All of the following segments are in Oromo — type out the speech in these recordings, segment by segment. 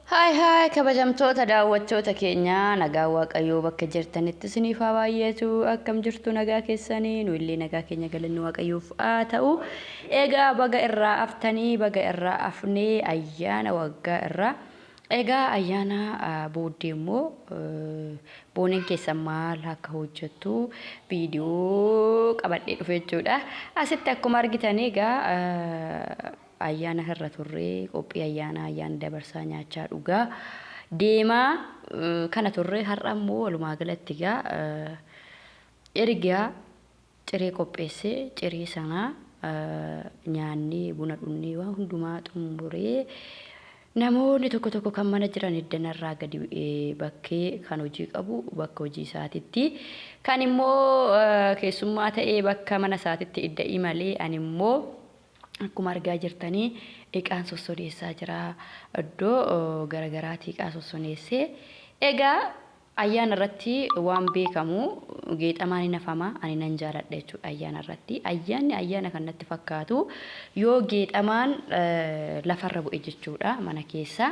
Haay haay, kabajamtoota daawwattoota keenya, nagaa Waaqayyoo bakka jirtanitti isiniif haa baay'atu. Akkam jirtu? Nagaa keessanii? Nu illee nagaa keenya, galanni Waaqayyoof haa ta'u. Egaa baga irraa aftanii, baga irraa afnee ayyaana waggaa irraa. Egaa ayyaana booddee immoo booneen keessan maal akka hojjettu viidiyoo qabadhee dhufe jechuudha. Asitti akkuma argitan egaa ayyaana irra turre, qophii ayyaanaa, ayyaana dabarsaa, nyaachaa dhugaa deemaa kana turre. Har'a immoo walumaa galatti egaa erga ciree qopheessee, ciree sana nyaannee, buna dhunnee, waan hundumaa xumuree, namoonni tokko tokko kan mana jiran iddanarraa gadi bakkee, kan hojii qabu bakka hojii isaatitti, kan immoo keessummaa ta'ee bakka mana isaatitti idda imalee, ani immoo akkuma argaa jirtanii iqaan sossoneessaa jira. Iddoo garagaraatti iqaa sossoneessee. Egaa ayyaana irratti waan beekamu geexamaan hin hafama. Ani nan jaaladha jechuudha ayyaana irratti. Ayyaanni ayyaana kan natti fakkaatu yoo geexamaan lafarra bu'e jechuudha mana keessa.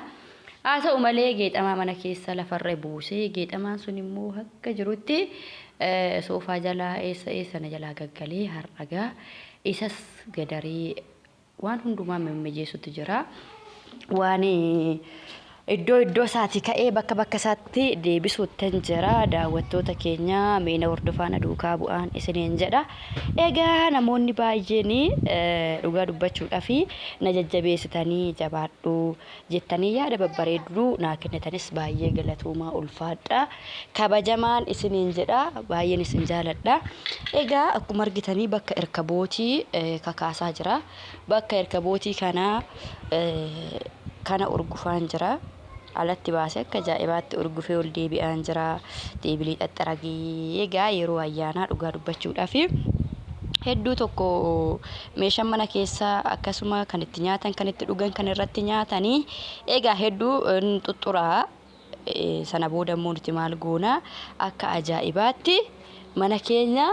Haa ta'u malee, geexamaa mana keessa lafarra buusee, geexamaan sun immoo akka jirutti soofaa jalaa eessa eessa na jalaa gaggalee, har'agaa isas gadaree waan hundumaa mimmijeessutti jira. Waan iddoo iddoo isaatii ka'ee bakka bakka isaatti deebisuuttan jira. Daawwattoota keenya, meena hordofaa, na duukaa bu'aan isiniin jedha. Egaa namoonni baay'een dhugaa dubbachuudhaaf na jajjabeessitanii, jabaadhu jettanii yaada babbareedduu naa kennitanis baay'ee galatoomaa, ulfaadha. Kabajamaan isiniin jedha, baay'een isin jaaladha. Egaa akkuma argitanii bakka irkabootii kakaasaa jira. Bakka irkabootii kanaa kana urgufaan jira. Alatti baasee akka ajaa'ibaatti urgufee ol deebi'aan jira. Deebilee xaxxaragee. Egaa yeroo ayyaanaa dhugaa dubbachuudhaaf hedduu tokko meeshaan mana keessaa, akkasuma kan itti nyaatan, kan itti dhugan, kan irratti nyaatanii egaa hedduu xuxxuraa. Sana booda immoo nuti maal goona? Akka ajaa'ibaatti mana keenya,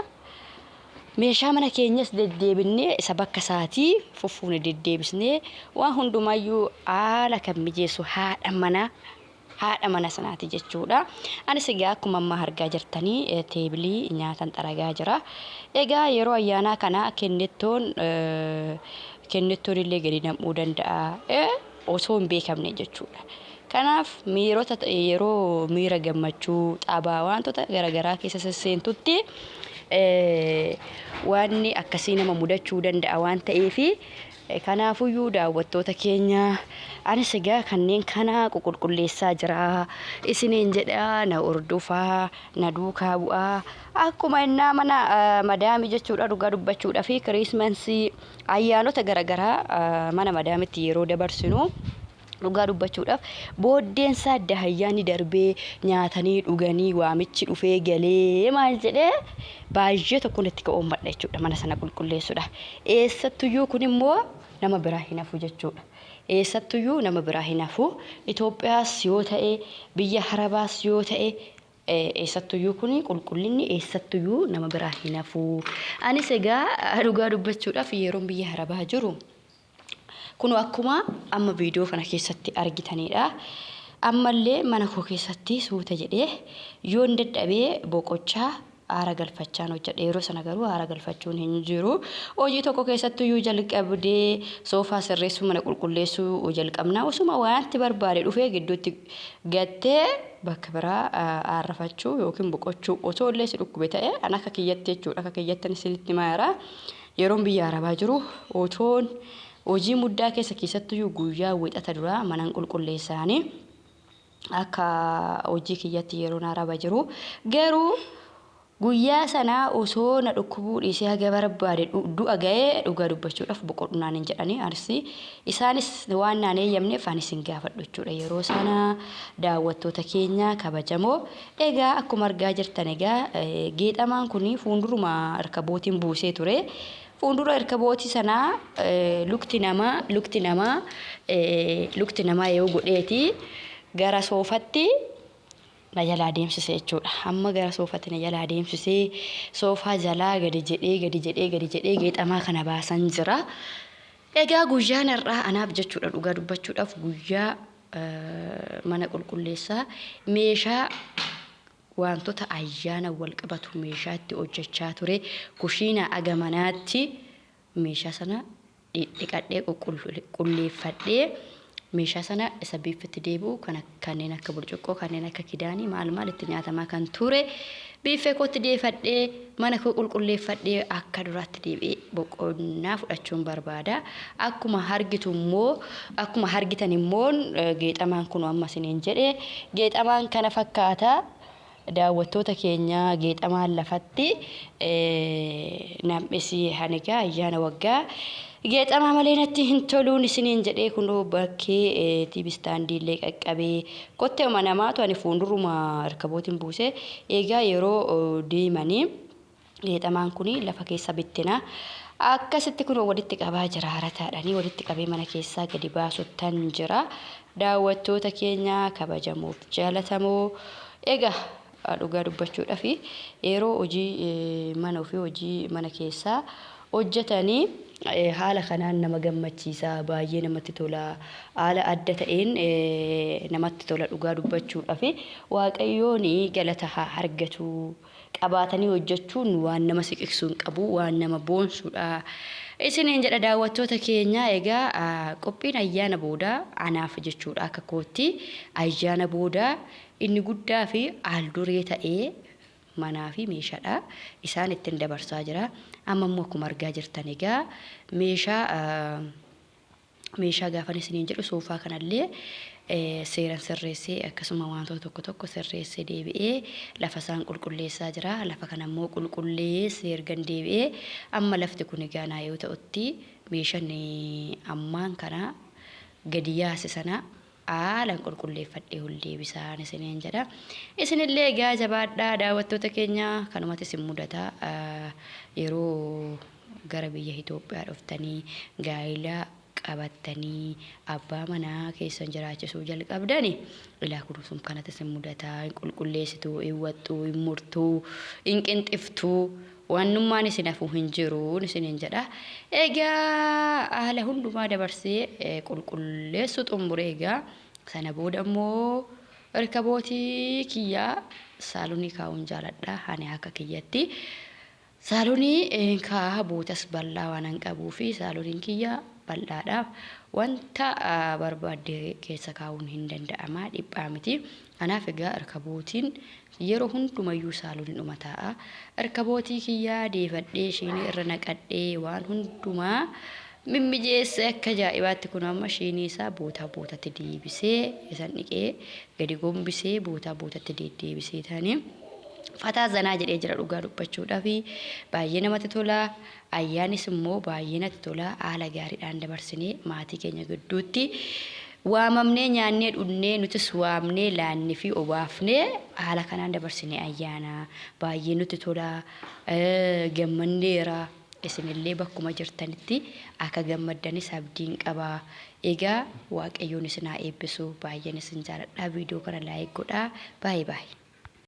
meeshaa mana keenyas deddeebinee, isa bakka isaatii fuffuune deddeebisnee, waan hundumayyuu haala kan mijeessu haadha mana sanaati jechuudha. Anis egaa akkuma ammaa argaa jirtanii teebilii nyaatan xaragaa jira. Egaa yeroo ayyaanaa kana kennettoon illee gadi nam'uu danda'a osoo hin beekamne jechuudha. Kanaaf miirota yeroo miira gammachuu, xabaa, wantoota garaagaraa keessa sesseentutti wanni akkasii nama mudachuu danda'a waan ta'eefi, kanaafuyyuu daawwattoota keenya, anis egaa kanneen kana qulqulleessaa jira isiniin jedha. Na hordofaa, na duukaa bu'aa. Akkuma innaa mana madaamii jechuudha, dhugaa dubbachuudhaa fi Kiriismasii, ayyaanota garaagaraa mana madaamitti yeroo dabarsinu, dhugaa dubbachuudhaaf booddeensaa dahayyaanni darbee, nyaatanii dhuganii, waamichi dhufee galee, maal jedhee baay'ee tokko natti ka'oommadha jechuudha mana sana qulqulleessuudha. Eessattuyyuu kun immoo nama biraa hin hafu jechuudha. Eessattuyyuu nama biraa hin hafu. Itoophiyaas yoo ta'e, biyya Harabaas yoo ta'e, eessattuyyuu kun qulqullinni eessattuyyuu nama biraa hin hafu. Anis egaa dhugaa dubbachuudhaaf yeroon biyya Harabaa jiru kun akkuma amma viidiyoo kana keessatti argitanidha. Ammallee mana koo keessatti suuta jedhee, yoon dadhabee boqochaa, aara galfachaan hojjedha. Yeroo sana garuu aara galfachuun hin jiru. Hojii tokko keessattuyyuu jalqabdee, soofaa sirreessuu, mana qulqulleessuu jalqabna. Osuma wanti barbaade dhufee gidduutti gattee bakka biraa aarrafachuu yookiin boqochuu osoo illee si dhukkube ta'e, an akka kiyyatti jechuudha. Akka kiyyatti isinitti himaa. Yeroon biyya Arabaa jiru otoon hojii muddaa keessa, keessattuyyuu guyyaa Wixata duraa manan qulqulleessaanii akka hojii kiyyatti yeroon Araba jiru, garuu guyyaa sanaa osoo na dhukkubuu dhiisee haga barbaade du'a ga'ee, dhugaa dubbachuudhaaf boqodhu naan hin jedhanii. Anis isaanis waan naan eeyyamneef anis hin gaafadhu jechuudha yeroo sana. Daawwattoota keenya kabajamoo, egaa akkuma argaa jirtan egaa geexamaan kun fuulduruma harkabootiin buusee ture. Fuuldura harkabootii sanaa lukti namaa yoo godheeti gara soofatti na jalaa deemsise jechuudha. Hamma gara soofatti na jalaa deemsisee, soofaa jalaa gadi jedhee, gadi jedhee, gadi jedhee geexamaa kana baasan jira. Egaa guyyaan har'aa anaaf jechuudha, dhugaa dubbachuudhaaf guyyaa Mana qulqulleessaa meeshaa wantoota ayyaana wal qabatu meeshaa itti hojjechaa ture kushiinaa aga manaatti meeshaa sana dhiqadhee qulqulleeffadhee meeshaa sana isa biiffitti deebi'u kan kanneen akka burcuqqoo, kanneen akka kidaanii maal maal itti nyaatamaa kan ture biiffee kootti deefadhee mana koo qulqulleeffadhee akka duraatti deebi'ee boqonnaa fudhachuun barbaada. Akkuma argitu immoo akkuma argitan immoo geexamaan kun amma isiniin jedhe geexamaan kana fakkaata. Daawwattoota keenya geexamaan lafatti nam'isii hanigaa ayyaana waggaa geexamaa malee natti hin toluun isiniin jedhee kunoo bakkee TV istaandii illee qaqqabee kotteema namaatu ani fuulduruma harkabootiin buuse. Egaa yeroo deemanii geexamaan kun lafa keessa bittina. Akkasitti kun walitti qabaa jira, harataadhaanii walitti qabee mana keessaa gadi baasuttan jira. Daawwattoota keenya kabajamuuf jaalatamoo, egaa dhugaa dubbachuudhaaf yeroo hojii mana ofii, hojii mana keessaa hojjetanii haala kanaan nama gammachiisa, baay'ee namatti tola, haala adda ta'een namatti tola. Dhugaa dubbachuudhaaf Waaqayyoon galata haa argatu. Qabaatanii hojjechuun waan nama siqsiisuu hin qabu, waan nama boonsuudha isiniin jedha daawwattoota keenya. Egaa qophiin ayyaana boodaa anaaf jechuudha, akka kootti ayyaana boodaa inni guddaa fi haal-duree ta'ee manaa fi meeshaadha. Isaan ittiin dabarsaa jira. Amma immoo akkuma argaa jirtan egaa meeshaa gaafan isiniin jedhu soofaa kanallee seeran sirreessee, akkasuma wantoota tokko tokko sirreessee deebi'ee lafa isaan qulqulleessaa jira. Lafa kana immoo qulqulleessee ergan deebi'ee amma lafti kun egaa naa yoo ta'utti meeshaan ammaan kana gadi yaase sana haalaan qulqulleeffadhee ol deebisaan isiniin jedha. Isinillee egaa jabaadhaa daawwattoota keenya, kanumatti isin mudata yeroo gara biyya Itoophiyaa dhuftanii gaa'ela qabattanii abbaa manaa keessan jiraachisuu jalqabdani. Ilaa kunuun kanatti isin mudata: hin qulqulleessituu, hin waxxuu, hin murtuu, hin qinxiftuu, wannummaan isin hafuu hin jiru isiniin jedha. Egaa haala hundumaa dabarsee qulqulleessu xumure. Egaa sana booda immoo rikabootii kiyyaa saalonii kaa'uun jaaladha. Ani akka kiyyatti saalonii kaa'aa bootas bal'aa waan hin qabuu fi saaloniin kiyya bal'aadha. Wanta barbaadde keessa kaa'uun hin danda'ama, dhiphaa miti. Kanaaf egaa rikabootiin yeroo hundumayyuu saaloniin dhuma taa'a. Rikabootii kiyyaa deefadhee ishiin irra naqadhee waan hundumaa mimmijeessee akka ajaa'ibaatti kun amma shiinii isaa bootaa bootatti deebisee isan dhiqee gadi gombisee bootaa bootatti deddeebisee ta'anii fataa zanaa jedhee jira. Dhugaa dubbachuudhaaf baay'ee namatti tola. Ayyaanis immoo baay'ee natti tola. Haala gaariidhaan dabarsinee maatii keenya gidduutti waamamnee nyaannee dhugnee, nutis waamnee laannee fi obaafnee haala kanaan dabarsinee ayyaana baay'ee nutti tola. Gammanneera. Isinillee bakkuma jirtanitti akka gammaddanis abdiin qaba. Egaa Waaqayyoon isin haa eebbisu. Baay'een isin jaaladha. Viidiyoo kana like godhaa. Baay'ee baay'ee.